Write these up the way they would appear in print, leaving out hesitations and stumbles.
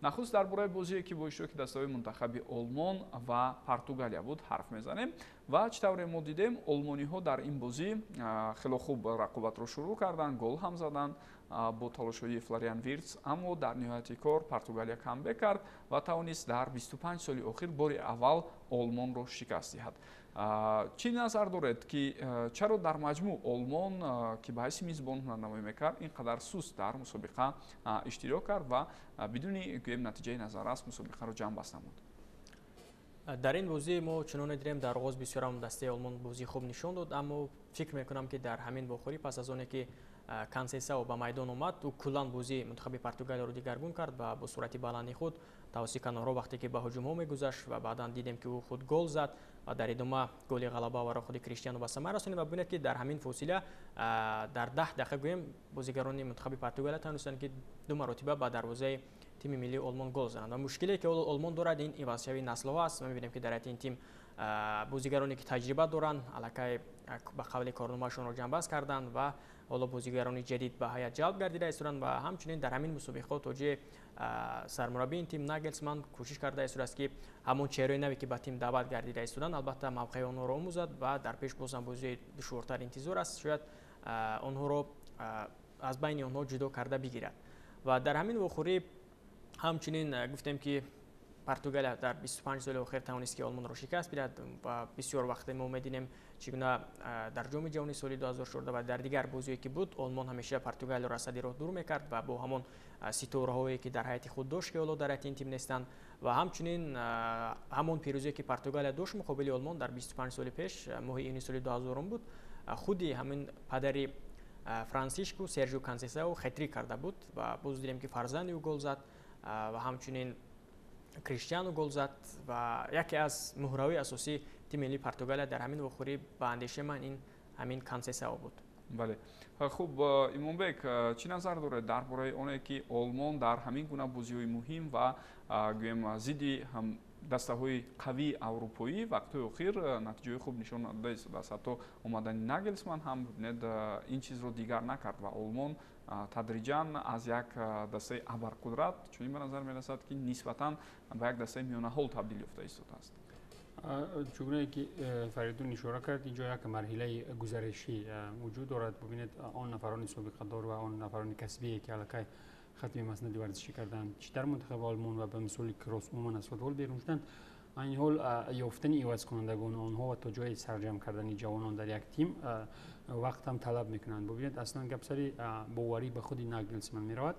Нахуст дар бораи бозие, ки бо иштироки дастаҳои мунтахаби Олмон ва Португалия буд, ҳарф мезанем. Ва чӣ тавре мо дидем, олмониҳо дар ин бозӣ хело хуб рақобатро шурӯъ карданд, гол ҳам заданд бо талошҳои Флориан Виртс, аммо дар ниҳояти кор Португалия камбек кард ва тавонист дар 25 соли охир бори аввал Олмонро шикаст диҳад. Чӣ назар доред, ки чаро дар маҷмӯъ Олмон, ки ба ҳайси мизбон ҳунарнамоӣ мекард, ин қадар суст дар мусобиқа иштирок кард ва бидуни, гӯем, натиҷаи назаррас мусобиқаро ҷамъбаст намуд? Дар ин бозӣ мо чуноне дидем, дар оғоз бисёрам дастаи Олмон бозии хуб нишон дод, аммо фикр мекунам, ки дар ҳамин вохӯрӣ, пас аз оне ки Консесао ба майдон омад, ӯ куллан бозии мунтахаби Португалияро дигаргун кард ва бо суръати баланди худ тавассути канорҳо вақте ки ба ҳуҷумҳо мегузашт ва баъдан дидем, ки ӯ худ гол зад ва дар идома голи ғалабаоварро худи Криштиану ба самар расонид. Ва бибинед, ки дар ҳамин фосила, дар 10 дақиқа гӯем, бозигарони мунтахаби Португалия тавонистанд, ки ду маротиба ба дарвозаи тими миллии Олмон гол зананд. Ва мушкиле, ки ҳоло Олмон дорад, ин ивазшавии наслҳо аст. Ма мебинем, ки дар ҳайати ин тим бозигароне, ки таҷриба доранд, аллакай ба қавли корномаашонро ҷамъбаст карданд ва ҳоло бозигарони ҷадид ба ҳайат ҷалб гардида истоданд. Ва ҳамчунин дар ҳамин мусобиқаҳо то ҷое сармураббии ин тим Нагелсман кӯшиш карда истодааст, ки ҳамон чеҳраи наве, ки ба тим даъват гардида истоданд, албатта мавқеи онҳоро омӯзад. Ва дар пеш бозам бозиҳои душвортар интизор аст, шояд онҳоро аз байни онҳо ҷудо карда бигирад. Ва дар ҳамин вохӯрӣ ҳамчунин гуфтем, ки Португалия дар 25 соли охир тавонист, ки Олмонро шикаст бидиҳад. Ва бисёр вақте мо мединем, чӣ гуна дар Ҷоми ҷаҳони соли 2014 ва дар дигар бозиҳое, ки буд, Олмон ҳамеша Португалияро аз сади роҳ дур мекард ва бо ҳамон ситораҳое, ки дар ҳайати худ дошт, ки ҳоло дар ҳайати ин тим нестанд. Ва ҳамчунин ҳамон пирӯзие, ки Португалия дошт муқобили Олмон дар 25 соли пеш, моҳи июни соли 2000 буд, худи ҳамин падари Франсишку, Сержио Консесао, хетрик карда буд ва боз дидем, ки фарзанди ӯ гол зад ва ҳамчунин Криштиану гол зад. Ва яке аз муҳраҳои асосии тими миллии Португалия дар ҳамин вохӯрӣ, ба андешаи ман, ин ҳамин Консесао буд. Бале, хуб, Имомбек, чӣ назар доред дар бораи оне, ки Олмон дар ҳамин гуна бозиҳои муҳим ва, гӯем, зидди дастаҳои қавии аврупоӣ вақтҳои охир натиҷаҳои хуб нишон надода истодааст? Ҳатто омадани Нагелсман ҳам, бибинед, ин чизро дигар накард ва Олмон тадриҷан аз як дастаи абарқудрат, чунин ба назар мерасад, ки нисбатан ба як дастаи миёнаҳол табдил ёфта истодааст. Чугунае ки Фаридун ишора кард, инҷо як марҳилаи гузаришӣ вуҷуд дорад. Бубинед, он нафарони собиқадор ва он нафарони касбие, ки аллакай хатми маснади варзишӣ карданд, чӣ дар мунтахаби Олмон ва ба мисоли Кросс умуман аз футбол берун шуданд. Айни ҳол ёфтани ивазкунандагони онҳо ва то ҷои сарҷамъ кардани ҷавонон дар як тим вақт ҳам талаб мекунанд. Бубинед, аслан гап сари боварӣ ба худи Нагелсман меравад.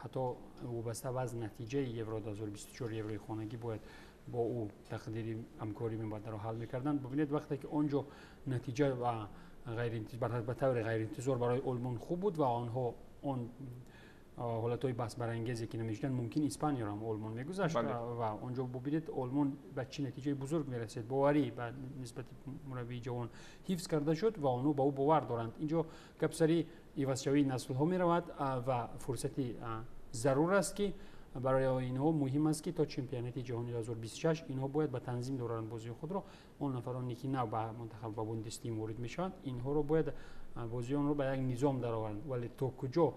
Ҳатто вобаста аз натиҷаи Евро 2024, Еврои хонагӣ, бояд бо ӯ тақдири ҳамкорӣ мебадаро ҳал мекарданд. Бубинед, вақте ки он ҷо натиҷа ба таври ғайриинтизор барои Олмон хуб буд ва онҳо он ҳолатҳои баҳсбарангезе, ки намешуданд, мумкин Испанияро ҳам Олмон мегузашт. Ва он ҷо бубинед, Олмон ба чӣ натиҷаи бузург мерасид. Боварӣ ба нисбати мураббии ҷавон ҳифз карда шуд ва онҳо ба ӯ бовар доранд. Инҷо гап сари ивазшавии наслҳо меравад ва фурсати зарур аст, ки барои инҳо муҳим аст, ки то чемпионати ҷаҳони 2026 инҳо бояд ба танзим доранд бозии худро. Он нафароне, ки нав ба мунтахаб, ба Бундестим ворид мешаванд, инҳоро бояд бозии онро ба як низом дароваранд. Вале то куҷо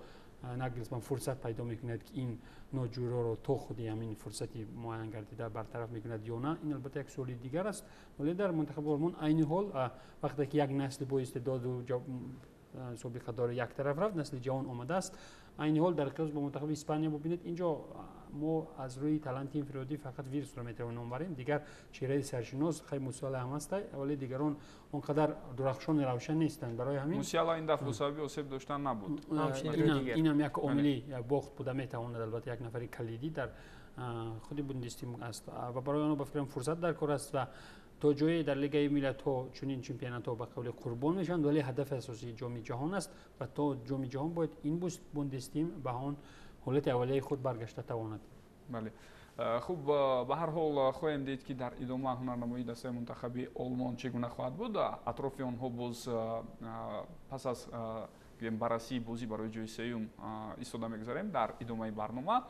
Нагелсман фурсат пайдо мекунад, ки ин ноҷӯроро то худи ҳамин фурсати муайян гардида бартараф мекунад ё на, ин албатта як суоли дигар аст. Вале дар мунтахаби Олмон айни ҳол, вақте ки як насли боистеъдоду собиқадори як тараф рафт, насли ҷавон омадааст. Айни ҳол дар қиёс бо мунтахаби Испания, бубинед, инҷо мо аз рӯи таланти инфиродӣ фақат Вирсро метавонем ном барем. Дигар чеҳраи саршинос, хай, Мусиала ҳам ҳаста, вале дигарон он қадар дурахшони равшан нестанд. Барои ҳамин Мусиала ин дафъа сабаби осеб доштан набуд. Инам як омили бохт буда метавонад. Албатта, як нафари калидӣ дар худи Бундестим аст ва барои онҳо, ба фикрам, фурсат дар кор аст ва то ҷое дар Лигаи миллатҳо чунин чемпионатҳо ба қавли қурбон мешаванд, вале ҳадафи асосии Ҷоми ҷаҳон аст ва то Ҷоми ҷаҳон бояд ин Бундестим ба он ҳолати аввалияи худ баргашта тавонад. Бале, хуб, ба ҳар ҳол хоҳем дид, ки дар идома ҳунарнамоии дастаи мунтахаби Олмон чӣ гуна хоҳад буд. Атрофи онҳо боз пас аз, гӯем, баррасии бозӣ барои ҷои сеюм истода мегузарем дар идомаи барнома.